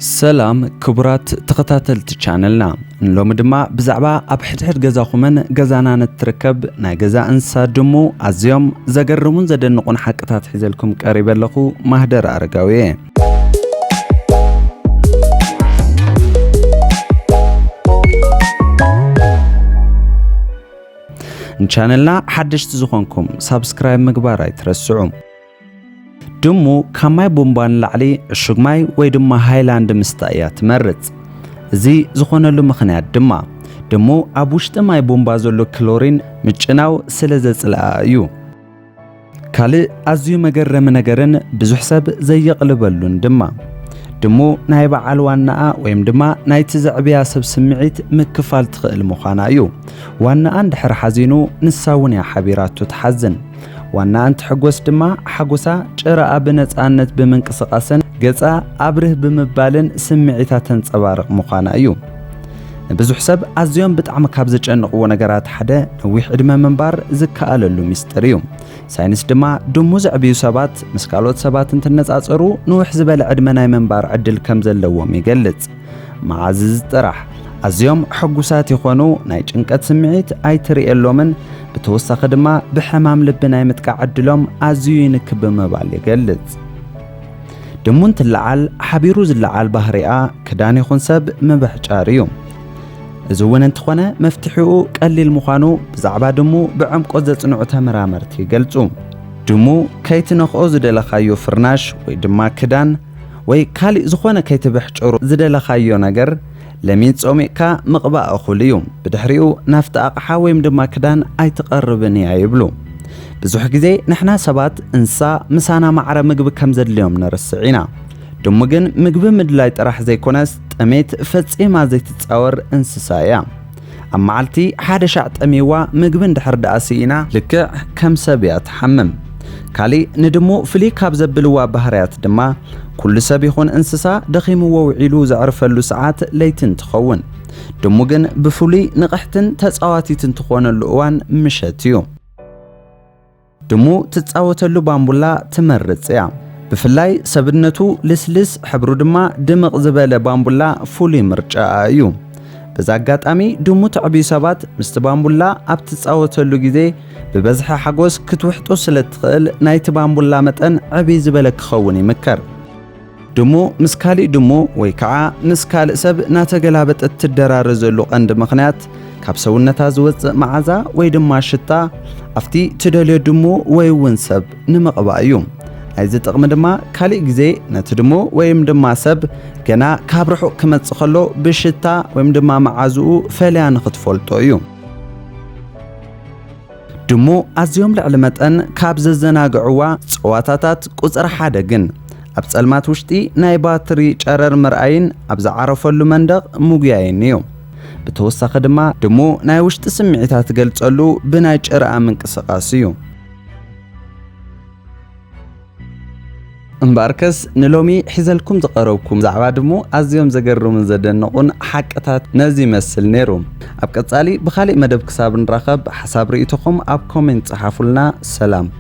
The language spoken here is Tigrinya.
ሰላም ክቡራት ተኸታተልቲ ቻነልና፣ ንሎሚ ድማ ብዛዕባ ኣብ ሕድሕድ ገዛኹምን ገዛናን እትርከብ ናይ ገዛ እንስሳ ድሙ ኣዝዮም ዘገርሙን ዘደንቑን ሓቅታት ሒዘልኩም ቀሪበ ኣለኹ። ማህደር ኣረጋዊ እየ። ንቻነልና ሓደሽቲ ዝኾንኩም ሳብስክራይብ ምግባር ኣይትረስዑ። ድሙ ካብ ማይ ቡምባ ንላዕሊ ዕሹግ ማይ ወይ ድማ ሃይላንድ ምስታይ እያ ትመርጽ። እዚ ዝኾነሉ ምኽንያት ድማ ድሙ ኣብ ውሽጢ ማይ ቡምባ ዘሎ ክሎሪን ምጭናው ስለ ዘጽልኣ እዩ። ካልእ ኣዝዩ መገረሚ ነገርን ብዙሕ ሰብ ዘየቕልበሉን ድማ ድሙ ናይ በዓል ዋናኣ ወይም ድማ ናይቲ ዘዕብያ ሰብ ስምዒት ምክፋል ትኽእል ምዃና እዩ። ዋናኣ እንድሕር ሓዚኑ ንሳ እውን እያ ሓቢራቶ ትሓዝን። ዋናኣ እንትሕጎስ ድማ ሓጎሳ ጭራኣ ብነጻነት ብምንቅስቓስን ገጻ ኣብርህ ብምባልን ስምዒታ ተንጸባርቕ ምዃና እዩ። ንብዙሕ ሰብ ኣዝዮም ብጣዕሚ ካብ ዘጨንቕዎ ነገራት ሓደ ነዊሕ ዕድመ ምንባር ዝከኣለሉ ሚስጥር እዩ። ሳይንስ ድማ ድሙ ዘዕብዩ ሰባት ምስ ካልኦት ሰባት እንትነጻጸሩ ንውሕ ዝበለ ዕድመ ናይ ምንባር ዕድል ከም ዘለዎም ይገልጽ። መዓዝ እዚ ጥራሕ ኣዝዮም ሕጉሳት ይኾኑ፣ ናይ ጭንቀት ስምዒት ኣይትርእየሎምን፣ ብተወሳኺ ድማ ብሕማም ልቢ ናይ ምጥቃዕ ዕድሎም ኣዝዩ ይንክብ ብምባል ይገልጽ። ድሙ እንትለዓል ሓቢሩ ዝለዓል ባህሪኣ ክዳን ይኹን ሰብ ምብሕጫር እዩ። እዚ እውን እንተኾነ መፍትሒኡ ቀሊል ምዃኑ ብዛዕባ ድሙ ብዕምቆት ዘጽንዑ ተመራመርቲ ይገልጹ። ድሙ ከይትነኽኦ ዝደለኻዮ ፍርናሽ ወይ ድማ ክዳን ወይ ካሊእ ዝኾነ ከይትብሕጭሩ ዝደለኻዮ ነገር ለሚን ጾሚቕካ ምቕባእ እኹል እዩ። ብድሕሪኡ ናብቲ ኣቕሓ ወይም ድማ ክዳን ኣይትቐርብን እያ ይብሉ። ብዙሕ ግዜ ንሕና ሰባት እንስሳ ምሳና ማዕረ ምግቢ ከም ዘድልዮም ነርስዕ ኢና። ድሙ ግን ምግቢ ምድላይ ጥራሕ ዘይኮነስ ጥሜት ፈጺማ ዘይትጻወር እንስሳ እያ። ኣብ መዓልቲ ሓደ ሻዕ ጠሚዋ ምግቢ እንድሕር ደኣ ስኢና ልክዕ ከም ሰብ እያ ትሓምም። ካሊእ ንድሙ ፍልይ ካብ ዘብልዋ ባህርያት ድማ ኩሉ ሰብ ይኹን እንስሳ ደኺምዎ ውዒሉ ዘዕርፈሉ ሰዓት ለይቲ እንትኸውን፣ ድሙ ግን ብፍሉይ ንቕሕትን ተጻዋቲትን ትኾነሉ እዋን ምሸት እዩ። ድሙ ትጻወተሉ ባምቡላ ትመርጽ እያ። ብፍላይ ሰብነቱ ልስልስ፣ ሕብሩ ድማ ድምቕ ዝበለ ባምቡላ ፍሉይ ምርጫኣ እዩ። በዚ ኣጋጣሚ ድሙ ተዕብዩ ሰባት ምስቲ ባምቡላ ኣብ ትጻወተሉ ግዜ ብበዝሒ ሓጎስ ክትውሕጦ ስለ እትኽእል ናይቲ ባምቡላ መጠን ዕብይ ዝበለ ክኸውን ይምከር። ድሙ ምስ ካሊእ ድሙ ወይ ከዓ ምስ ካልእ ሰብ እናተገላበጠት ትደራረዘሉ ቀንዲ ምኽንያት ካብ ሰውነታ ዝወፅእ መዓዛ ወይ ድማ ሽታ ኣብቲ ትደልዮ ድሙ ወይ እውን ሰብ ንምቕባእ እዩ። ናይዚ ጥቕሚ ድማ ካሊእ ግዜ ነቲ ድሙ ወይም ድማ ሰብ ገና ካብ ርሑቕ ክመጽእ ከሎ ብሽታ ወይም ድማ መዓዝኡ ፈለያ ንኽትፈልጦ እዩ። ድሙ ኣዝዮም ልዕሊ መጠን ካብ ዘዘናግዕዋ ጸዋታታት ቁጽሪ ሓደ ግን ኣብ ጸልማት ውሽጢ ናይ ባትሪ ጨረር ምርኣይን ኣብ ዝዓረፈሉ መንደቕ ምጉያይን እዩ። ብተወሳኺ ድማ ድሙ ናይ ውሽጢ ስምዒታ ትገልጸሉ ብናይ ጭርኣ ምንቅስቓስ እዩ። እምበኣርከስ ንሎሚ ሒዘልኩም ዝቐረብኩም ብዛዕባ ድሙ ኣዝዮም ዘገርሙን ዘደንቑን ሓቅታት ነዚ ይመስል ነይሩ። ኣብ ቀጻሊ ብኻሊእ መደብ ክሳብ ንራኸብ ሓሳብ ርእይቶኹም ኣብ ኮሜንት ጸሓፉልና። ሰላም።